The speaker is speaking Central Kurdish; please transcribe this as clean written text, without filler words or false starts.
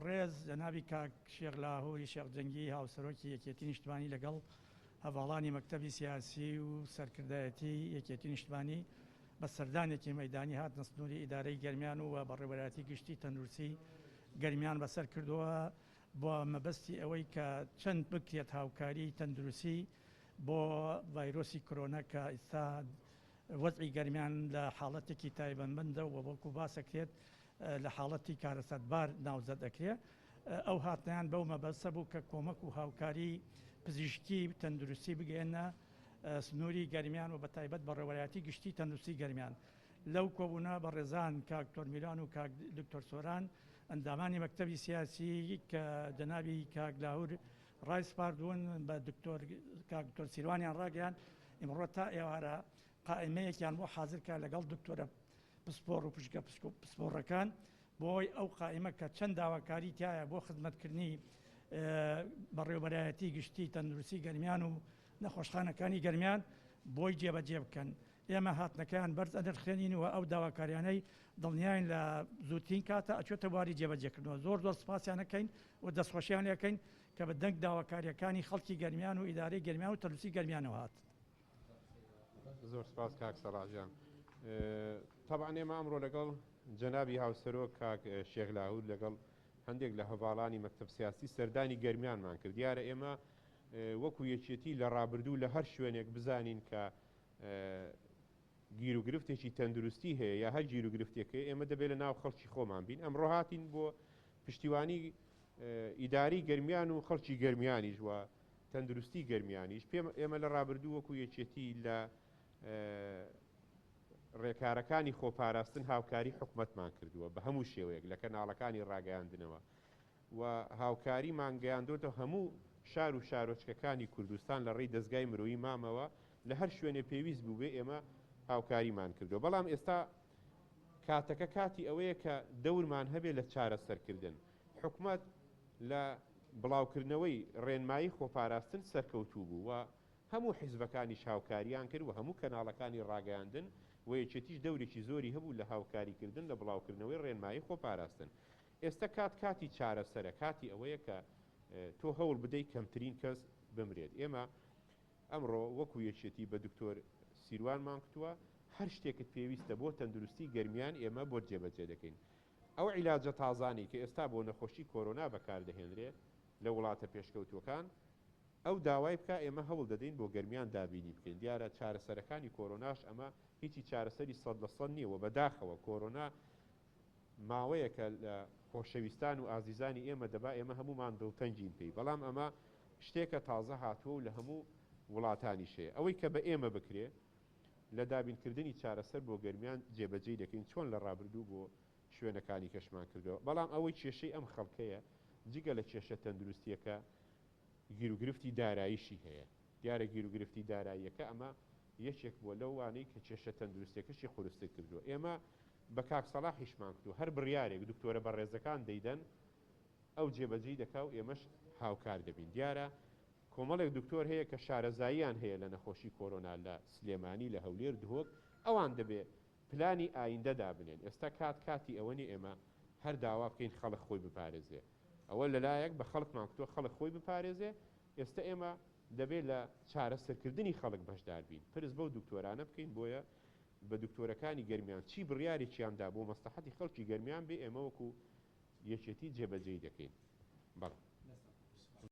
بەڕێز جەنابی کاک شێخ لاهوری شێخ جەنگی هاوسەرۆکی یەکێتی نیشتمانی لەگەڵ هەڤاڵانی مەکتەبی سیاسی و سەرکردایەتی یەکێتی نیشتمانی بە سەردانێکی مەیدانی هاتنە سنووری ئیدارەی گەرمیان و بەڕێوەبەرایەتی گشتی تەندروستی گەرمیان بەسەر کردووە بۆ مەبەستی ئەوەی کە چەند بکرێت هاوکاری تەندروستی بۆ ڤایرۆسی کرۆنا کە ئیستا وەزعی گەرمیان لە حاڵەتێکی تایبەتمەندە و وەکو باسەکرێت لە حاڵەتی کارەساتبار ناوزەد ئەکرێ. ئەو هاتنەیان بەو مەبەستە بوو کە کۆمەک و هاوکاری پزیشکی و تەندروستی بگەیەنە سنووری گەرمیان و بەتایبەت بەڕێوەرایەتی گشتی تەندروستی گەرمیان. لەو کۆبوونە بەڕێزان کاک تۆرمیران و کاک دکتۆر سۆران ئەندامانی مەکتەبی سیاسی کە جەنابی کاک لاهور ڕایسپاردوون بە دکتۆر کاک دکتۆر سیروانیان ڕاگەیاند ئیمڕۆ تا ئێوارە قائیمەیەکیان بۆ حازر کا لەگەڵ دکتۆرە پسپۆڕ و پشکە پسپۆڕەکان بۆی ئەو قائیمە کە چەند داواکاری تایە بۆ خزمەتکردنی بەڕێوبەرایەتی گشتی تەندروستی گەرمیان و نەخۆشخانەکانی گەرمیان بۆی جێبەجێ بکەن. ئێمە هاتنەکەیان بەرز ئەنرخێنین و ئەو داواکاریانەی دڵنیاین لە زووترین کاتە ئەچێتە بواری جێبەجێکردنەوە. زۆر زۆر سپاسیان ئەکەین و دەستخۆشیان لێ ئەکەین کە بە دەنگ داواکارییەکانی خەڵکی گەرمیان و ئیدارەی گەرمیان و تەندروستی گەرمیانەوە هاتن. زۆر سپاس کاک سەڵاح گیان. تەبعەن ئێمە ئەمڕۆ لەگەڵ جەنابی هاوسەرۆک کاک شێخ لاهور لەگەڵ هەندێک لە هەڤاڵانی مەکتەب سیاسی سەردانی گەرمیانمان کرد. دیارە ئێمە وەکو یەکێتی لە ڕابردوو لە هەر شوێنێک بزانین کە گیروگرفتێکی تەندروستی هەیە یا هەر گیروگرفتێک هەیە ئێمە دەبێت لە ناو خەڵکی خۆمان بین. ئەمڕۆ هاتین بۆ پشتیوانی ئیداری گەرمیان و خەڵکی گەرمیانیش و تەندروستی گەرمیانیش. پێم ئێمە لە ڕابردوو وەکو یەکێتی لە ڕێکارەکانی خۆپاراستن هاوکاری حکومەتمان کردووە بە هەموو شێوەیەک لە کەناڵەکانی ڕاگەیاندنەوە و هاوکاریمان گەیاندۆتە هەموو شار و شارۆچکەکانی کوردستان لە ڕێی دەزگای مرۆیی مامەوە لە هەر شوێنێ پێویست بووبێ ئێمە هاوکاریمان کردووە بەڵام ئێستا کاتەکە کاتی ئەوەیە کە دەورمان هەبێ لە چارەسەرکردن حکومەت لە بڵاوکردنەوەی ڕێنمایی خۆپاراستن سەرکەوتوو بوو و هەموو حیزبەکانیش هاوکاریان کرد و هەموو کەناڵەکانی ڕاگەیاندن و یەکێتیش دەورێکی زۆری هەبوو لە هاوکاریکردن لە بڵاوکردنەوەی ڕێنمایی خۆپاراستن. ئێستە کات کاتی چارەسەرە، کاتی ئەوەیە کە تۆ هەوڵ بدەی کەمترین کەس بمرێت. ئێمە ئەمڕۆ وەکو یەکێتی بە دکتۆر سیروانمان کوتووە هەر شتێکت پێویستە بۆ تەندروستی گەرمیان ئێمە بۆت جێبەجێ دەکەین. ئەو عیلاجە تازانەی کە ئێستا بۆ نەخۆشی کۆرۆنا بەکاردەهێنرێ لە وڵاتە پێشکەوتووەکان، ئەو داوای بکا ئێمە هەوڵ دەدەین بۆ گەرمیان دابینی بکەین. دیارە چارەسەرەکانی کۆرۆناش ئەمە هیچی چارەسەری 100% نییە و بەداخەوە کۆرۆنا ماوەیەکە لە خۆشەویستان و ئازیزانی ئێمە دەبا، ئێمە هەموومان دڵتەنگین پێی، بەڵام ئەمە شتێکە تازە هاتووە و لە هەموو وڵاتانیش هەیە. ئەوەی کە بە ئێمە بکرێ لە دابینکردنی چارەسەر بۆ گەرمیان جێبەجێی دەکەین، چۆن لە ڕابردوو بۆ شوێنەکانی کەشمان کردووە. بەڵام ئەوەی کێشەی ئەم خەڵکەیە، جگە لە کێشە تەندروستییەکە، گیروگرفتی داراییشی هەیە. دیارە گیروگرفتی داراییەکە ئەمە یەکێک بووە لەوانەی کە کێشە تەندروستییەکەشی قورستر کردووە. ئێمە بە کاک سەڵاحیشمان کوتووە هەر بڕیارێک دکتۆرە بەڕێزەکان دەیدەن، ئەو جێبەجێی دەکا و ئێمەش هاوکار دەبین. دیارە کۆمەڵێک دکتۆر هەیە کە شارەزاییان هەیە لە نەخۆشی کۆرۆنا لە سلێمانی، لە هەولێر، دهۆک، ئەوان دەبێ پلانی ئایندە دابنێن. ئێستا کات کاتی ئەوە نیە ئێمە هەر داوا بکەین خەڵک خۆی بپارێزێ. ئەوە لەلایەک بە خەڵکمان کوتوە خەڵک خۆی بپارێزێ، ئێستا ئێمە دەبێ لە چارەسەرکردنی خەڵک بەشدار بین، پرس بەو دکتۆرانە بکەین، بۆیە بە دکتۆرەکانی گەرمیان چی بڕیارێکیان دا بۆ مەسڵەحەتی خەڵکی گەرمیان بێ ئێمە وەکو یەکێتی جێبەجێی دەکەین. بەڵێ.